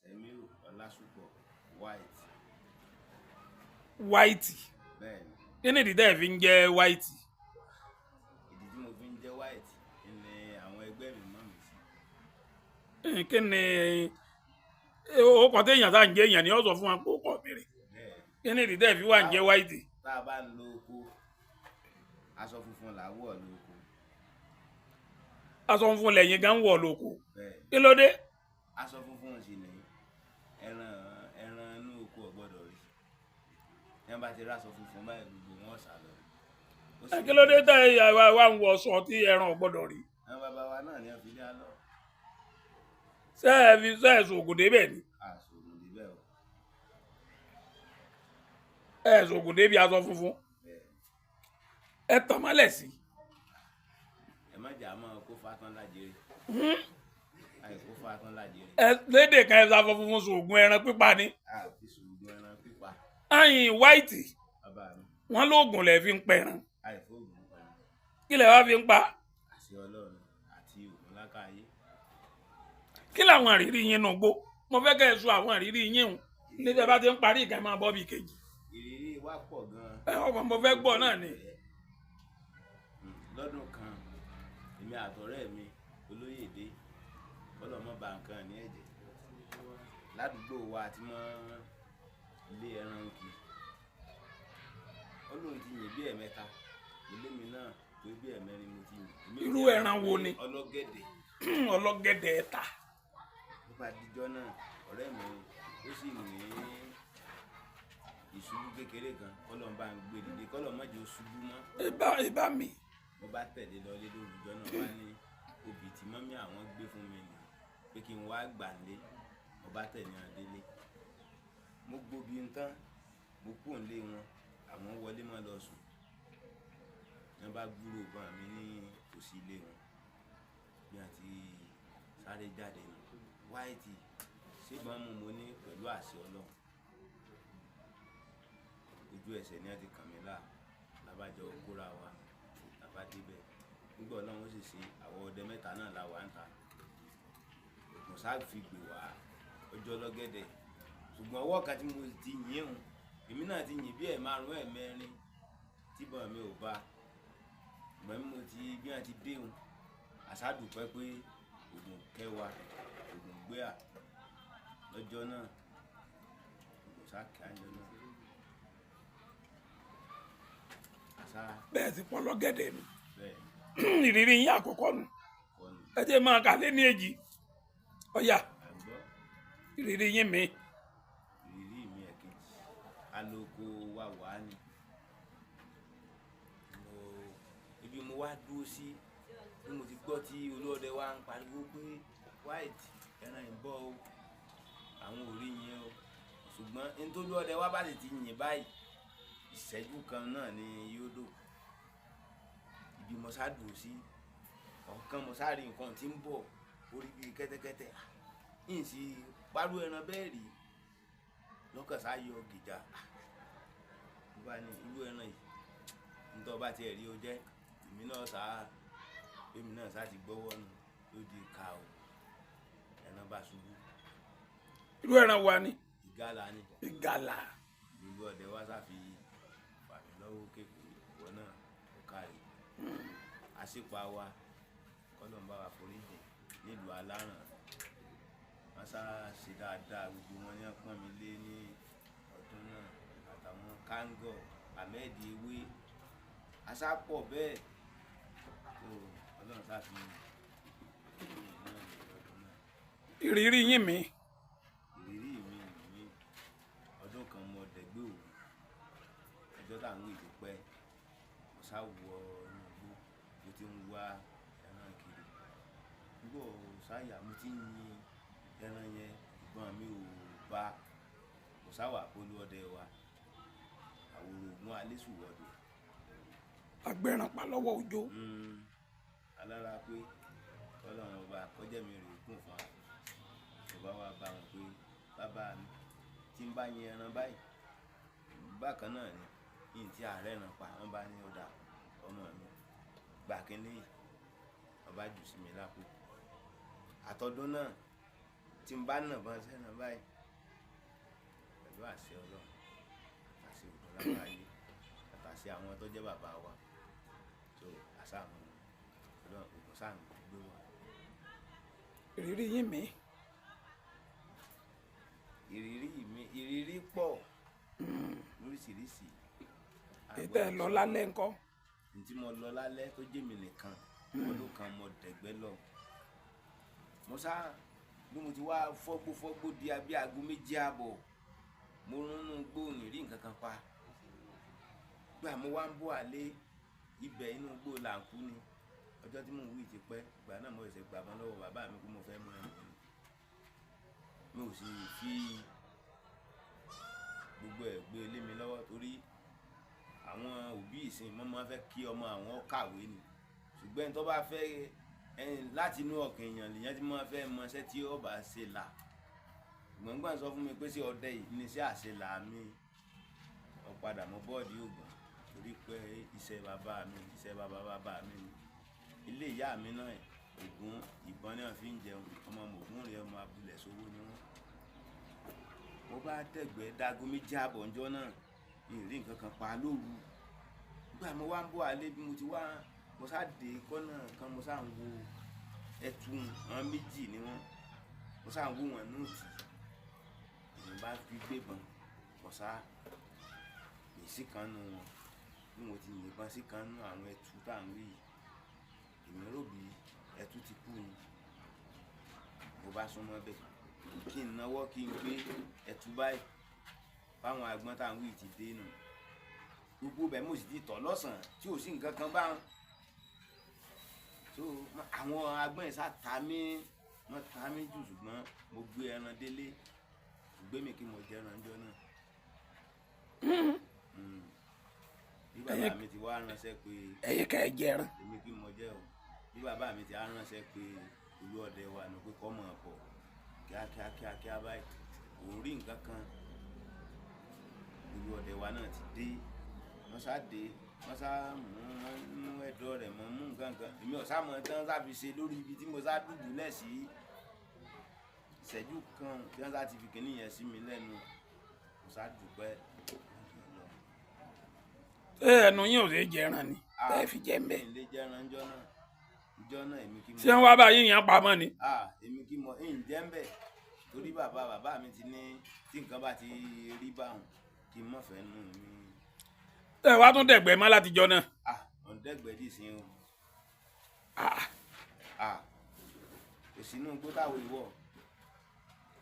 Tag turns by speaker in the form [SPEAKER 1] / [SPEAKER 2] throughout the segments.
[SPEAKER 1] Sẹ̀míù Ọlásùpọ̀ White.
[SPEAKER 2] White?
[SPEAKER 1] Bẹ́ẹ̀ni.
[SPEAKER 2] Kí ni ìdí tẹ́ ẹ fi ń jẹ́ White?
[SPEAKER 1] Ìdí tí mo fi ń jẹ́ White ni àwọn ẹgbẹ́ mi mọ̀ mí sí.
[SPEAKER 2] Kí ni orúkọ téèyàn tá à ń jẹ́ èèyàn ni ó sọ fún wa pé ó kọ̀ béèrè.
[SPEAKER 1] Bẹ́ẹ̀.
[SPEAKER 2] Kí ni ìdí tẹ́ ẹ fi wà ń jẹ́ White?
[SPEAKER 1] Tá a bá ń lo oko, aṣọ funfun là á wọ̀ lóko.
[SPEAKER 2] Aṣọ funfun lẹ́yìn gan wọ̀ lóko?
[SPEAKER 1] Bẹ́ẹ̀.
[SPEAKER 2] Kí ló dé?
[SPEAKER 1] Aṣọ funfun sì ni ẹran inú oko ò gbọ́dọ̀ rí. Tí wọ́n bá ti ráṣọ funfun báyìí, gbogbo wọn sá lọ. Ó sì
[SPEAKER 2] Kí ló dé tẹ́ ẹ wá ń wọ aṣọ tí ẹran ò gbọ́dọ̀ rí?
[SPEAKER 1] Àwọn bàbá wa náà ni wọ́n fi lé á lọ.
[SPEAKER 2] Ṣé ẹ fi ṣe ẹ ṣoògùn débẹ̀ ni?
[SPEAKER 1] Àṣògùn débẹ̀ o.
[SPEAKER 2] Ẹ ṣoògùn débi aṣọ funfun?
[SPEAKER 1] Bẹ́ẹ̀.
[SPEAKER 2] Ẹ tàn mọ́lẹ̀ sí.
[SPEAKER 1] Ẹ má jà máa kó fatán lájèrè. Àìkó fatán lájèrè.
[SPEAKER 2] Ẹ lédè kan, ẹ ṣàfọ funfun ṣoògùn ẹran pípa ni?
[SPEAKER 1] Àfi ṣoògùn ẹran pípa.
[SPEAKER 2] Ayin White.
[SPEAKER 1] Bàbá mi.
[SPEAKER 2] Wọn lóògùn lẹ fi ń pẹran.
[SPEAKER 1] Àìfóògùn pẹran.
[SPEAKER 2] Kí lẹ wá fi ń pa?
[SPEAKER 1] Àṣẹ Ọlọ́run àti ògùn lákàáyé.
[SPEAKER 2] Kí làwọn àrírí yín nù gbó? Mo fẹ́ kẹ́ ẹ sọ àwọn àrírí yín o, níbi ẹ bá ti ń parí ìkà, máa bọ́ bí kejì.
[SPEAKER 1] Ìrírí wa pọ̀ gan-an.
[SPEAKER 2] Ẹ ọkàn mo fẹ́ gbọ́ náà ni.
[SPEAKER 1] Lọ́dún kan, èmi àtọ̀rẹ́ mi Olóyèdè, kọ́lọ́mọ́ ba nǹkan ní ẹ̀jẹ̀ ládùúgbò wa àti mọ́ ilé ẹran kì ó lóun ti yìn bí ẹ̀mẹ́ta, ilé mi náà pé bí ẹ̀mẹ́rin mo ti yìn. Èmi ò
[SPEAKER 2] Irú
[SPEAKER 1] jẹ́
[SPEAKER 2] ẹran wo ni?
[SPEAKER 1] Ọlọ́gẹ̀dẹ̀.
[SPEAKER 2] Ọlọ́gẹ̀dẹ̀ ẹ̀ta.
[SPEAKER 1] Ó bá dijọ́ náà, ọ̀rẹ́ mi ó sì ní ìṣubú kékeré kan, kọ́lọ́n bá ń gbé dìde, kọ́lọ́n má jẹ́ ó ṣubú mọ́.
[SPEAKER 2] Ìbá mi.
[SPEAKER 1] Mo bá tẹ̀lé lọlé lórúkọ náà, wá ní obì tí mọ́mí àwọn gbé fún mi nì pé kí n wá gbà lé. Mo bá tẹ̀lé wọn délé, mo gbóbi ń tán, mo kú òǹlé wọn, àwọn wọlé mọ́ lọ sùn. Wọ́n bá gbúrò bá mi ní òsì ilé wọn bí wọ́n ti sáré jáde nù. White, ṣébọn mú? Mo ní pẹ̀lú àṣẹ Ọlọ́run. Ojú ẹsẹ̀ ni wọ́n ti kàn mí láà, labájọ kóra wa labá débẹ̀. Nígbà Ọlọ́run ó sì ṣe, àwọn ọdẹ mẹ́ta náà la wà ń ta. Ògùn sáà fi gbè wá ọjọ́ lọ́gẹ́dẹ̀, ṣùgbọ́n ọwọ́ kan tí mo ti yìn ín, èmi náà ti yìn bí ẹ̀ márùn ẹ̀ mẹ́rin tíbọn mi ò bá. Ṣùgbọ́n mo ti bí wọ́n ti dé òun, àṣàdùpẹ́ pé ògùn kẹwàá, ògùn gbé à lọ́jọ́ náà, ògùn sáà kí á jọ náà àṣà.
[SPEAKER 2] Bẹ́ẹ̀ ti pọ̀ lọ́gẹ̀dẹ̀ mi.
[SPEAKER 1] Bẹ́ẹ̀.
[SPEAKER 2] Ìrírí yín àkọ́kọ́ nù?
[SPEAKER 1] Kọ́ ni.
[SPEAKER 2] Ẹ jẹ́ máa kà lé ní èjì, ọ̀yà.
[SPEAKER 1] Àgbọ́.
[SPEAKER 2] Ìrírí yín mi.
[SPEAKER 1] Ìrírí mi ẹ̀kejì, aloko wa wà ní mo ibi mo wá dúró sí bí mo ti gbọ́ tí olóòdẹ wa ń pariwo pé White, ẹran ìbọn o, àwọn ò rí yẹn o. Ṣùgbọ́n nítorí ọdẹ wa bá sì ti yìn báyìí, ìṣẹ́jú kan náà ni yóò dò. Ibi mo sá dúró sí ọ̀kan, mo sá rí nǹkan tí ń bọ̀ orí bíi kẹ́tẹ́kẹ́tẹ́ yìí sì pariwo ẹran bẹ́ẹ̀ rí lọ́kàn sá yọ gìjà. Mo bá ní irú ẹran yìí nítorí bá tiẹ̀ rí o jẹ́ èmi náà sá, èmi náà sá ti gbọ́wọ́ nù ló di ká o, ẹran bá ṣubú.
[SPEAKER 2] Irú ẹran wa ni?
[SPEAKER 1] Ìgalà ni.
[SPEAKER 2] Ìgalà.
[SPEAKER 1] Gbogbo ọdẹ wa sá fi fà mí lọ́wọ́ kékeré, ìwọ náà ó kárí àṣìpa wa, kọ́lọ́n bá wa foríjì nílùú Aláràn. Wọ́n sá ṣe dáadáa, gbogbo wọn ní wọ́n pọ́n mi lé ní ọdún náà, àtàwọn kángọ̀ Ahmed Ewé asápọ̀ bẹ́ẹ̀ tó Ọlọ́run sá fi ìrírí náà ní ọdún náà.
[SPEAKER 2] Ìrírí yín mi.
[SPEAKER 1] Ìrírí mi ní ọdún kan, mo dẹ̀gbẹ́ òru ọjọ́ tá à ń wí ti pẹ́. Mo sá wọ inú igbó, mo ti ń wá ẹran kiri. Nígbà sáyà mo ti ń yin ẹran yẹn, ìbọn mi ò bá. Mo sá wà pẹ̀lú ọdẹ wa, àwòrán ògùn alẹ́sùwọ̀dọ̀.
[SPEAKER 2] Agbẹ̀ràn pa lọ́wọ́ òjò.
[SPEAKER 1] Alára pé Ọlọ́run ọba kọjá mi rè gùn fún wa. Ọba wa bá wọn pé bàbá mi tí ń bá yin ẹran báyìí bákan náà ni yìí tí ààrẹ ẹran pa. Wọn bá ní ọ̀dà ọmọ mi gbà kínní yìí, ọba jù sí mi lápò. Àtọdún náà Tí n bá nà bọ́n sẹ́nà báyìí pẹ̀lú àṣẹ Ọlọ́run, àṣẹ ògùn lágbàáyé, àtàṣe àwọn tó jẹ́ bàbá wa, so àṣà àwọn Ọlọ́run ògùn sáà ń gbé wa.
[SPEAKER 2] Ìrírí yín mi.
[SPEAKER 1] Ìrírí mi, ìrírí pọ̀ lóríṣiríṣi.
[SPEAKER 2] Ètò ẹ̀ lọ lálẹ́ ńkọ́?
[SPEAKER 1] Ntí mo lọ lálẹ́ tó jẹ́ mi nìkan, ọdún kan mo dẹ̀gbẹ́ lọ. Mo sá bí mo ti wá fọ́gbófọ́gbó di abí aago 2:30, mo rúnú gbóòní rí nǹkan kan pa. Gbà mo wá ń bọ̀ àlé ibẹ̀ inú gbó là ń kú ni. Ọjọ́ tí mò ń wí ti pẹ́, ìgbà náà mo ṣẹ̀ṣẹ̀ gbàgbọ́n lọ́wọ́ bàbá mi pé mo fẹ́ mọ ẹni. Mi ò sì fi gbogbo ẹ̀ gbé lé mi lọ́wọ́ torí àwọn òbí ìsìn mọ́ máa fẹ́ kí ọmọ àwọn kàwé ni. Ṣùgbọ́n ẹni tó bá fẹ́ láti inú ọkàn èèyàn lèèyàn tí máa fẹ́ mọ iṣẹ́ tí ó bá ṣe là. Gbọ̀ngbọ̀n sọ fún mi pé ṣé ọdẹ yìí ni iṣẹ́ àṣelà mi. Mo padà mọ bọ́ọ̀dì Ògùn torí pé iṣẹ́ bàbá mi, iṣẹ́ bàbá bàbá mi ni. Ilé ìyá mi náà Ògún ìbọn náà fi ń jẹun, ọmọ Ògún rẹ̀ ọmọ abúlé sówó ni wọ́n. Mo bá dẹ̀gbẹ́ dago 2:30 ọjọ́ náà, mi ò rí nǹkan kan pa lóru. Nígbà mo wá ń bọ̀ alẹ́ bí mo ti wá, mo sá dé kọ́nà kan, mo sá ń wo ẹtu àwọn méjì ni wọ́n. Mo sá ń wo wọn nóòtì. Èmi bá fi gbébọn, mo sá yìn sí kan nù wọn. Bí mo ti yìnbọn sí kan nù àwọn ẹtu tá à ń wí yìí, èmi rò bí ẹtu ti kú ni. Mo bá súnmọ́ bẹ́ẹ̀ kí n náwó kí n gbé ẹtu báyìí, báwọn agbọ́n tá à ń wí ti dé nù. Gbogbo bẹ́ẹ̀ mo sì ti tọ̀ lọ́sàn-án tí ò sí nǹkan kan báwọn. So àwọn agbọ́n yìí sá ta mí, wọ́n ta mí jù, ṣùgbọ́n mo gbé ẹran délé, gbé mi kí mo jẹ ẹran jọ náà. Bí bàbá mi ti wá ránṣẹ́ pé
[SPEAKER 2] ẹ̀yin ká ẹ jẹ ẹran.
[SPEAKER 1] Èmi kí mo jẹ o. Bí bàbá mi ti wá ránṣẹ́ pé olú ọdẹ wa nù pé kọ́ mọ̀ ọ́ pọ̀ kíákíá kíákíá báyìí, kò rí nǹkan kan. Olú ọdẹ wa náà ti dé, wọ́n sá dé, wọ́n sá mú ẹ̀dọ̀ rẹ̀ mọ́ mú nǹkan kan. Èmi ò sá mọ̀ tán sá fi ṣe lórí ibi tí mo sá dùbúlẹ̀ sí. Ìṣẹ́jú kan tí wọ́n sá ti fi kinní yẹn sí mi lẹ́nu, mo sá dúpẹ́.
[SPEAKER 2] Ṣé ẹnu yín ò ṣe jẹ ẹran ni? Tẹ́ ẹ fi jẹ ń bẹ̀.
[SPEAKER 1] Mi ò lè jẹ ẹran ńjọ́ náà. Ńjọ́ náà èmi kí mo.
[SPEAKER 2] Ṣé wọ́n wá bá yín yan pamọ́ ni?
[SPEAKER 1] Èmi kí mo ń jẹ́ ń bẹ̀ torí bàbá bàbá mi ti ní tí nǹkan bá ti rí báwọn kí n mọ̀ fẹ́ nù mí.
[SPEAKER 2] Ẹ wá tún dẹ̀gbẹ́ mọ́ látijọ́ náà.
[SPEAKER 1] Ò ń dẹ́gbẹ́ dì sí o. Kò sínú gbótà ìwọ.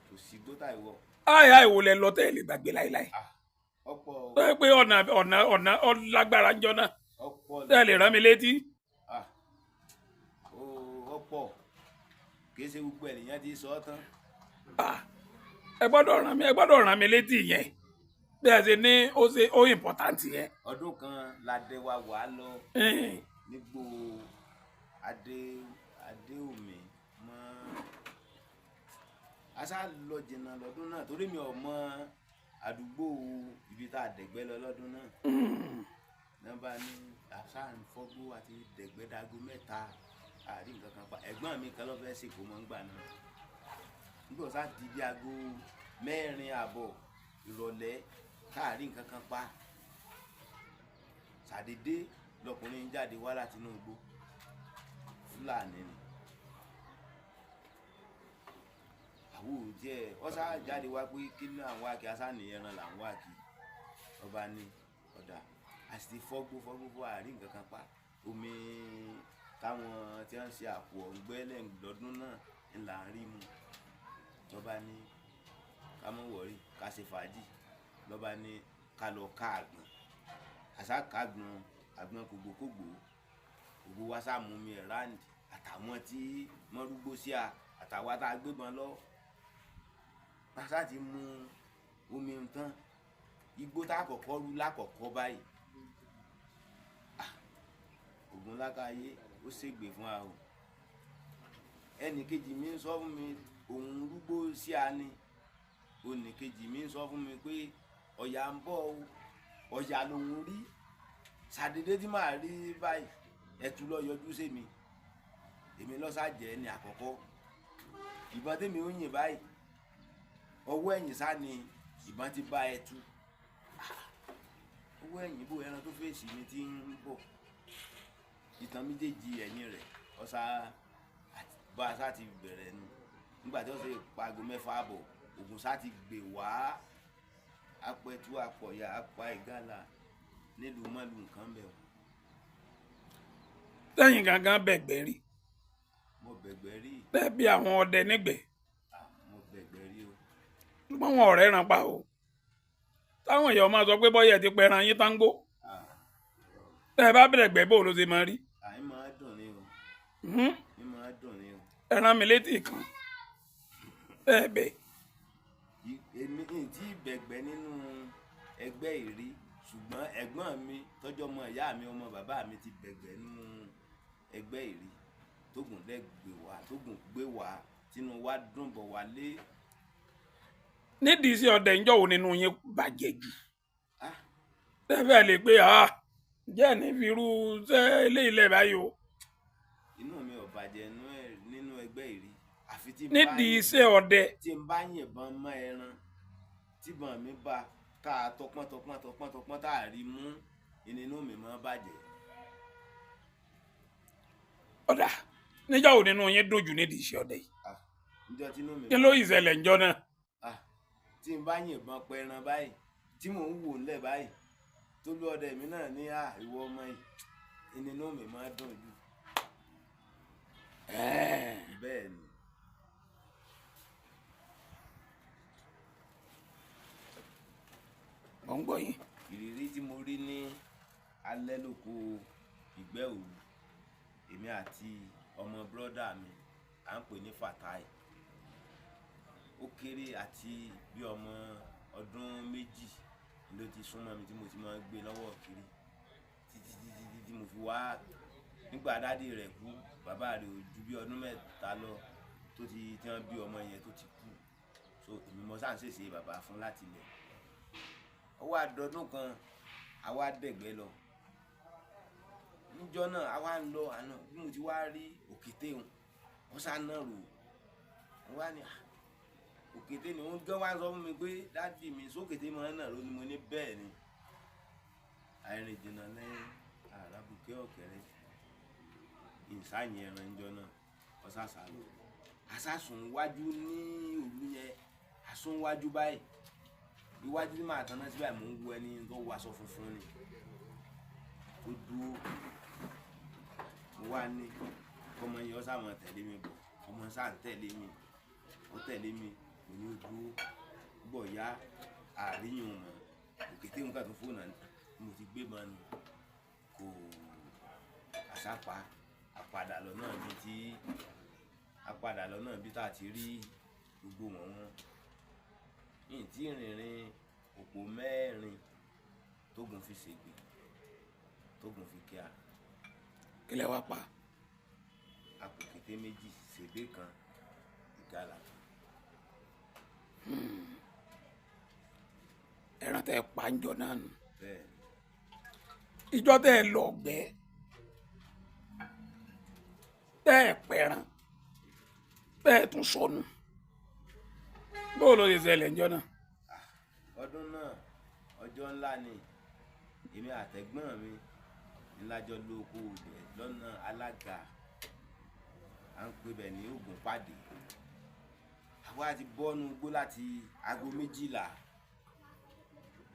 [SPEAKER 1] Kò sí gbótà ìwọ.
[SPEAKER 2] Àyà ìwòlẹ̀ lọ tẹ́ ẹ lè gbàgbé láéláé.
[SPEAKER 1] Ọ̀pọ̀ o.
[SPEAKER 2] Tó yẹ pé ọ̀nà ọ̀nà ọ̀nà ọ̀lágbára ń jọ náà.
[SPEAKER 1] Ọ̀pọ̀.
[SPEAKER 2] Tẹ́ ẹ lè rán mi létí.
[SPEAKER 1] Ọ̀pọ̀. Kì í ṣe gbogbo ènìyàn ti sọ ọ́ tán.
[SPEAKER 2] Ẹ gbọ́dọ̀ rán mi létí yẹn. Bí ẹ ṣe ní ó ṣe ó important yẹn.
[SPEAKER 1] Ọdún kan la dẹ wa wà lọ nígbò Adéòmí mọ́. A sá lọ jìnnà lọ́dún náà torí mi ò mọ àdúgbò ibi tá a dẹ̀gbẹ́ lọ lọ́dún náà. Nọ́mbà ní àṣà ń fọ́gbó àti dẹ̀gbẹ́ dago 3 àrí nǹkan kan pa. Ẹ̀gbọ́n mi kan ló fẹ́ ṣèkó mọ́ ńgbà náà. Nígbà tó sá di bí aago 4:30 ìrọ̀lẹ́ tá a rí nǹkan kan pa. Ṣàdédé lọkùnrin ń jáde wá láti inú igbó. Fúlàní ni. Àwo jẹ́ ọ sá jáde wá pé kí ni àwọn wá kí asá ní ẹran là ń wá kí. Ọba ní ọ̀dà. A sì ti fọ́gbó fọ́gbó fọ́ àrí nǹkan kan pa. Omi táwọn tí wọ́n ń ṣe àpò ọ̀gbẹ́ lọ́dún náà ń là ń rí mu. Lọ́ba ní ká mọ̀ wọ̀rí ká ṣe fàájì. Lọ́ba ní ká lọ ká àgbọn. Àṣà ká àgbọn, àgbọn kògbókògbó. Gbogbo wa sá mú mi ẹ̀ ráǹdì àtàwọn tí wọ́n rúgbó sí a àtàwa tá a gbébọn lọ. Àṣà ti mú omi tán. Igbó tá a kọ́kọ́ rú lákọ̀ọ́kọ́ báyìí. Ògùn lákàáyé ó ṣègbè fún wa o. Ẹnì kejì mi ń sọ fún mi òun rúgbó sí a ni. Ònì kejì mi ń sọ fún mi pé ọ̀yà ń bọ̀ o, ọ̀yà lòun rí. Ṣàdédé tí màá rí báyìí, ẹtu lọ yọjú sí mi. Èmi lọ sá jẹ́ ní àkọ́kọ́. Ìbọn tèmi ó yìn báyìí, Ọwọ́ ẹ̀yìn sá ni ìbọn ti bá ẹtu. Ọwọ́ ẹ̀yìn bò ẹran tó fèsì mi ti ń bọ̀. Ìtàn méjèèjì ẹ̀yìn rẹ̀ ọ̀sá bá a sá ti bẹ̀rẹ̀ nu. Nígbà tí wọ́n ṣe pago 6:30, Ògùn sá ti gbè wá. Apẹ̀tù apọ̀yà apá ìgalà nílùú mọ́lù nǹkan bẹ̀ o.
[SPEAKER 2] Tẹ́yìn gangan bẹ̀gbẹ́ rí.
[SPEAKER 1] Mo bẹ̀gbẹ́ rí.
[SPEAKER 2] Tẹ́ bí àwọn ọdẹ nígbẹ́.
[SPEAKER 1] Mo bẹ̀gbẹ́ rí o.
[SPEAKER 2] Ṣùgbọ́n wọn ọ̀rẹ́ ràn pa o. Táwọn èèyàn máa sọ pé bọ́yẹ̀ ti pẹran yín táńgó. Tẹ́ ẹ bá bẹ̀rẹ̀ gbẹ́ bó ló ṣe máa rí.
[SPEAKER 1] Àyín máa dùn ni o. Àyín máa dùn ni o.
[SPEAKER 2] Ẹran mi létí kan. Tẹ́ ẹ bẹ̀.
[SPEAKER 1] Èmi tí bẹ̀gbẹ́ nínú ẹgbẹ́ ìrí, ṣùgbọ́n ẹ̀gbọ́n mi tọ́jú ọmọ ìyá mi ọmọ bàbá mi ti bẹ̀gbẹ́ nínú ẹgbẹ́ ìrí. Tógùn dẹ́ gbé wá, tógùn gbé wá, tínú wa dùn bọ̀ wálé.
[SPEAKER 2] Nídìí sí ọdẹ ńjọ́ wo nínú yín bàjẹ́ jù? Tẹ́fẹ̀ lè pé jẹ́ ní fi irú ṣẹ́ eléyìí lẹ̀ báyìí o.
[SPEAKER 1] Inú mi ò bàjẹ́ nínú ẹgbẹ́ ìrí. Àfi tí
[SPEAKER 2] nídìí iṣẹ́ ọdẹ.
[SPEAKER 1] Tí n bá yìnbọn mọ́ ẹran, tíbọn mi bá tá a tọpọ́n tọpọ́n tọpọ́n tọpọ́n tá a rí mú, inú mi máa bàjẹ́.
[SPEAKER 2] Ọ̀dà níjọ́ wo nínú yín dùn jù nídìí iṣẹ́ ọdẹ yìí?
[SPEAKER 1] Níjọ́ tí inú mi.
[SPEAKER 2] Kí ló ìṣẹ̀lẹ̀ ńjọ́ náà?
[SPEAKER 1] Tí n bá yìnbọn pẹran báyìí, tí mò ń wò ńlẹ̀ báyìí, tó lú ọdẹ mi náà ní ìwọ ọmọ yìí, inú mi máa dùn jù. Bẹ́ẹ̀ ni.
[SPEAKER 2] Mo ń gbọ́ yín.
[SPEAKER 1] Ìrírí tí mo rí ní alẹ́ lóko ìgbẹ́ òru, èmi àti ọmọ bírọ́dà mi à ń pè ní Fatai. Ó kéré àti bí ọmọ ọdún 2 ló ti súnmọ́ mi tí mo ti máa ń gbé lọ́wọ́ kiri títí títí tí mo fi wá. Nígbà dádì rẹ̀ kú, bàbá rẹ̀ ò ju bí ọdún 3 lọ tó ti tí wọ́n bí ọmọ yẹn tó ti kú. So èmi mo sáà ń ṣèṣe bàbá fún láti ilẹ̀. Ó wá dọdún kan, a wá dẹ̀gbẹ́ lọ. Níjọ́ náà a wá ń lọ àná bí mo ti wá rí òkété òun, wọ́n sá náà rò. Wọ́n wá ní òkété ni òun gán wá sọ fún mi pé dádì mi sókété máa ń nà ró ni. Mo ní bẹ́ẹ̀ ni. Àìrìn jìnnà lẹ́yìn àràbùkẹ́ ọ̀kẹ́rẹ́. Ìsáyìn ẹran níjọ́ náà, wọ́n sá sá lọ. Àsásùn wájú ní òru yẹn, àsún wájú báyìí. Iwájú tí màá taná síbẹ̀ mò ń wo ẹni tó wọ aṣọ funfun ni. Ó dúró. Mo wá ní kọ́mọ yẹn ó sá máa tẹ̀lé mi bọ̀. Ọmọ sá ń tẹ̀lé mi. Ó tẹ̀lé mi. Mo ní ó dúró. Bọ̀ ya àríyìn mọ̀. Òkété nǹkan tó fóònù àná. Mo ti gbé bọn ni. Kò àsápa. Àpadà lọ náà bí tí àpadà lọ náà bí tá a ti rí gbogbo wọn wọn. Yìí tí rìnrìn òpó 4 tógun fi ṣègbè, tógun fi kíá.
[SPEAKER 2] Kí lẹ wá pa?
[SPEAKER 1] Àpòkété 2, ṣègbè kan, ìgalà kan.
[SPEAKER 2] Ẹran tẹ pa ńjọ́ náà nù.
[SPEAKER 1] Bẹ́ẹ̀.
[SPEAKER 2] Ìjọ́ tẹ lọ gbẹ́, tẹ pẹran, tẹ tún sọnù. Bó ló ṣe ṣẹlẹ̀ ńjọ́ náà?
[SPEAKER 1] Ọdún náà ọjọ́ ńlá ni. Èmi àtẹ̀gbọ́n mi ńlájọ lóko ibẹ̀ lọ́nà alága. À ń pè bẹ̀ ní Ògùn Pàdé. Àwa ti bọ́nu igbó láti aago 12.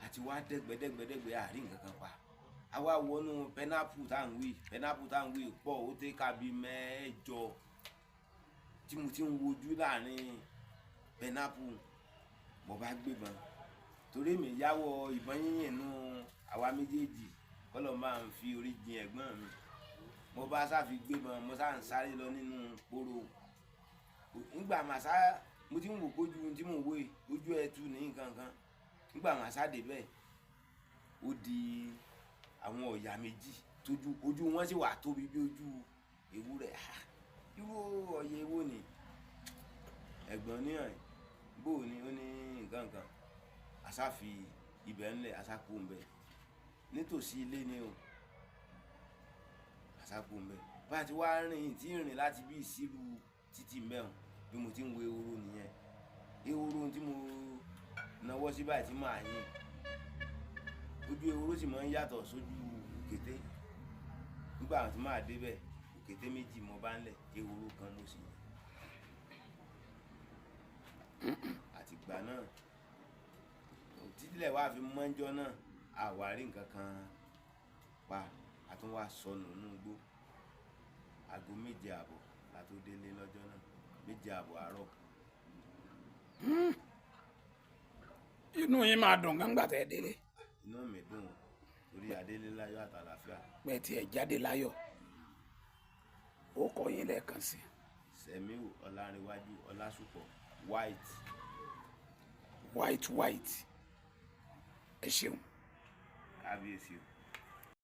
[SPEAKER 1] Àti wá dẹ́gbẹ́dẹ́gbẹ́dẹ́gbẹ́ àárín nǹkan kan pa. Àwa wọnú pẹ́nápù tá à ń wí, pẹ́nápù tá à ń wí pọ̀ ó tẹ́ ká bí 8 tí mo ti ń wojú láàrin pẹ́nápù. Mo bá gbébọn torí mi yáwọ́ ìbọn yínyìn nú àwa méjèèjì kọ́lọ̀ máa ń fi orí jin ẹ̀gbọ́n mi. Mo bá sá fi gbébọn, mo sá ń sáré lọ nínú poro. Nígbà màá sá, mo ti ń wò kójú ohun tí mò ń wò yìí, ojú ẹtu ní nǹkan kan. Nígbà màá sá dé bẹ́ẹ̀, ó di àwọn ọ̀yà 2 tójú ojú wọn sì wà tóbi bí ojú ewúrẹ́. Irú ọ̀yà ewo ni? Ẹ̀gbọ́n ní ẹ̀, bó ni ó ní nǹkan kan. A sá fi ibẹ̀ ńlẹ̀, a sá kó ń bẹ. Nítòsí ilé ni o. A sá kó ń bẹ. Bá ti wá rìn tí ń rìn láti bí ìsílù títì mẹ́un bí mo ti ń wo ehoro nìyẹn. Ehoro tí mo Náwó sí báyìí tí màá yìn. Ojú ehoro sì máa ń yàtọ̀ sójú òkété. Nígbà tí màá débẹ̀, òkété méjì mo bá ń lẹ̀, ehoro kan mo sì yìn. Àtìgbà náà títílẹ̀ wá fi mọ́jọ́ náà, àwárí nǹkan kan pa, a tún wá sọnù nínú igbó. Aago 7:30 la tó délé lọ́jọ́ náà, 7:30 àárọ̀.
[SPEAKER 2] Inú yín máa dùn gángbà tẹ́ ẹ délé.
[SPEAKER 1] Inú mi dùn torí adélé láyọ̀ àtàlàáfíà.
[SPEAKER 2] Pé tí ẹ jáde láyọ̀. Ó kọ yín lẹ́ẹ̀kan sí.
[SPEAKER 1] Sẹ̀míù Ọlárẹ̀wájú Ọlásùpọ̀ White.
[SPEAKER 2] White white. Ẹ ṣeun.
[SPEAKER 1] Kábíyèsí o.